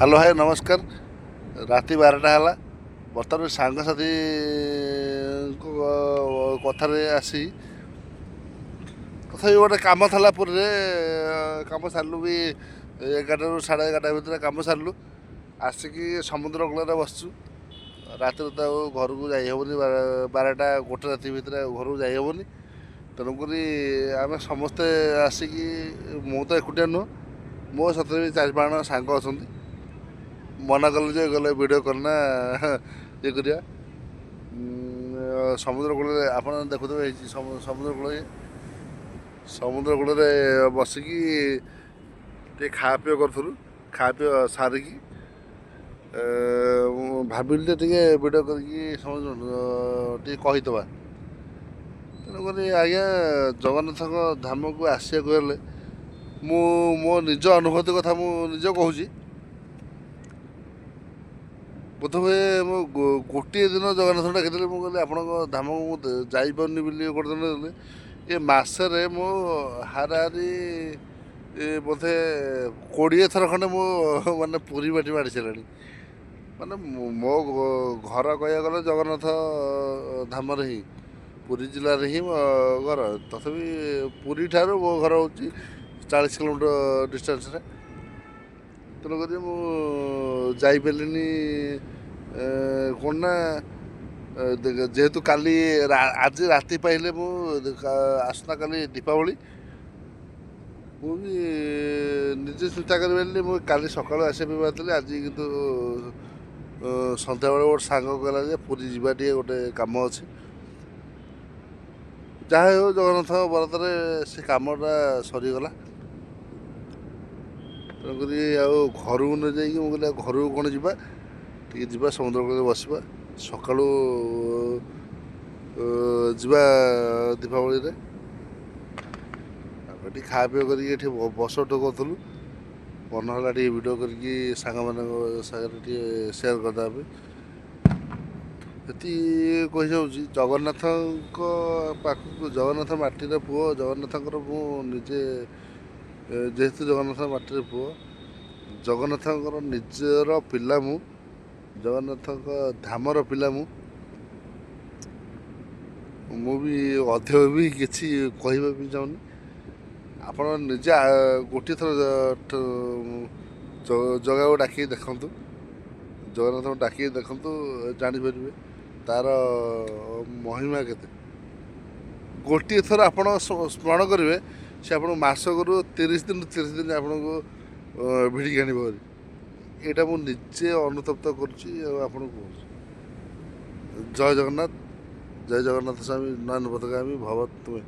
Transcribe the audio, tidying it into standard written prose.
Hello ଭାଇ, ନମସ୍କାର। ରାତି 12ଟା ହେଲା। ବର୍ତ୍ତମାନ ସାଙ୍ଗସାଥିଙ୍କ କଥାରେ ଆସି ତଥାପି ଗୋଟେ କାମ ଥିଲା ପୁରୀରେ। କାମ ସାରିଲୁ ବି 11ଟାରୁ 11:30 ଭିତରେ କାମ ସାରିଲୁ। ଆସିକି ସମୁଦ୍ର କୂଳରେ ବସିଛୁ। ରାତିରେ ତ ଆଉ ଘରକୁ ଯାଇ ହେବନି। 12ଟା 1 ରାତି ଭିତରେ ଆଉ ଘରକୁ ଯାଇ ହେବନି। ତେଣୁକରି ଆମେ ସମସ୍ତେ ଆସିକି, ମୁଁ ତ ଏକୁଟିଆ ନୁହଁ, ମୋ ସାଥିରେ ବି ଚାରି ପାଞ୍ଚ ଜଣ ସାଙ୍ଗ ଅଛନ୍ତି। ମନା କଲେ ଯେ ଗଲେ ଭିଡ଼ିଓ କରନା, ଇଏ କରିବା। ସମୁଦ୍ର କୂଳରେ ଆପଣ ଦେଖୁଥିବେ, ହେଇଛି ସମୁଦ୍ର କୂଳରେ। ସମୁଦ୍ର କୂଳରେ ବସିକି ଟିକେ ଖାଆ ପିଅ କରୁଥିଲୁ। ଖାଆ ପିଅ ସାରିକି ମୁଁ ଭାବିଲି ଯେ ଟିକେ ଭିଡ଼ିଓ କରିକି ସମସ୍ତ ଟିକେ କହିଦେବା। ତେଣୁକରି ଆଜ୍ଞା, ଜଗନ୍ନାଥଙ୍କ ଧାମକୁ ଆସିବାକୁ ହେଲେ ମୁଁ ମୋ ନିଜ ଅନୁଭୂତି କଥା ମୁଁ ନିଜେ କହୁଛି। ବୋଧହୁଏ ମୁଁ ଗୋଟିଏ ଦିନ ଜଗନ୍ନାଥଙ୍କୁ ଡାକିଥିଲି। ମୁଁ କହିଲି, ଆପଣଙ୍କ ଧାମକୁ ମୁଁ ଯାଇପାରୁନି ବୋଲି ଗୋଟେ ଦିନ ଦେଲି। ଏ ମାସରେ ମୁଁ ହାରାହାରି ବୋଧେ 20 ଥର ଖଣ୍ଡେ ମୁଁ ମାନେ ପୁରୀ ବାଟି ମାଡ଼ି ସାରିଲାଣି। ମାନେ ମୋ ଘର କହିବାକୁ ଗଲେ ଜଗନ୍ନାଥ ଧାମରେ ହିଁ, ପୁରୀ ଜିଲ୍ଲାରେ ହିଁ ମୋ ଘର। ତଥାପି ପୁରୀ ଠାରୁ ମୋ ଘର ହେଉଛି 40 କିଲୋମିଟର ଡିଷ୍ଟାନ୍ସରେ। ତେଣୁକରି ମୁଁ ଯାଇପାରିଲିନି। କ'ଣ ନା, ଯେହେତୁ କାଲି, ଆଜି ରାତି ପାଇଲେ ମୁଁ ଆସନ୍ତାକାଲି ଦୀପାବଳି। ମୁଁ ବି ନିଜେ ଚିନ୍ତା କରିପାରିଲି, ମୁଁ କାଲି ସକାଳୁ ଆସିବା ପାଇଁ ବାହାରିଥିଲି। ଆଜି କିନ୍ତୁ ସନ୍ଧ୍ୟାବେଳେ ଗୋଟେ ସାଙ୍ଗ କହିଲା ଯେ ପୁରୀ ଯିବା, ଟିକେ ଗୋଟେ କାମ ଅଛି। ଯାହା ହେଉ, ଜଗନ୍ନାଥ ବରଦରେ ସେ କାମଟା ସରିଗଲା। ତେଣୁକରି ଆଉ ଘରକୁ ନ ଯାଇକି ମୁଁ କହିଲି, ଆଉ ଘରକୁ କ'ଣ ଯିବା, ଟିକେ ଯିବା ସମୁଦ୍ର କୂଳରେ ବସିବା, ସକାଳୁ ଯିବା ଦୀପାବଳିରେ। ତାପରେ ଟିକେ ଖାଆ ପିଆ କରିକି ଏଠି ବସ ଉଠ କରୁଥିଲୁ। ମନ ହେଲା ଟିକେ ଭିଡ଼ିଓ କରିକି ସାଙ୍ଗମାନଙ୍କ ସାଙ୍ଗରେ ଟିକେ ସେୟାର କରିଦେବା ପାଇଁ। ଏତିକି କହିଯାଉଛି, ଜଗନ୍ନାଥଙ୍କ ପାଖକୁ, ଜଗନ୍ନାଥ ମାଟିର ପୁଅ, ଜଗନ୍ନାଥଙ୍କର ମୁଁ ନିଜେ ଯେହେତୁ ଜଗନ୍ନାଥ ମାଟିର ପୁଅ, ଜଗନ୍ନାଥଙ୍କର ନିଜର ପିଲା ମୁଁ, ଜଗନ୍ନାଥଙ୍କ ଧାମର ପିଲା ମୁଁ, ମୁଁ ବି ଅଧିକ ବି କିଛି କହିବା ପାଇଁ ଚାହୁଁନି। ଆପଣ ନିଜେ ଗୋଟିଏ ଥର ଜଗାକୁ ଡାକିକି ଦେଖନ୍ତୁ, ଜଗନ୍ନାଥଙ୍କୁ ଡାକିକି ଦେଖନ୍ତୁ, ଜାଣିପାରିବେ ତାର ମହିମା କେତେ। ଗୋଟିଏ ଥର ଆପଣ ସ୍ମରଣ କରିବେ, ସେ ଆପଣଙ୍କୁ ମାସକରୁ 30 ଦିନ, 30 ଦିନ ଆପଣଙ୍କୁ ଭିଡ଼ିକି ଆଣିବ ଭାରି। ଏଇଟା ମୁଁ ନିଜେ ଅନୁତପ୍ତ କରୁଛି ଆଉ ଆପଣଙ୍କୁ କହୁଛି। ଜୟ ଜଗନ୍ନାଥ, ଜୟ ଜଗନ୍ନାଥ ସ୍ୱାମୀ, ନୟନ ପଥଗାମୀ ଭବ ତୁମେ।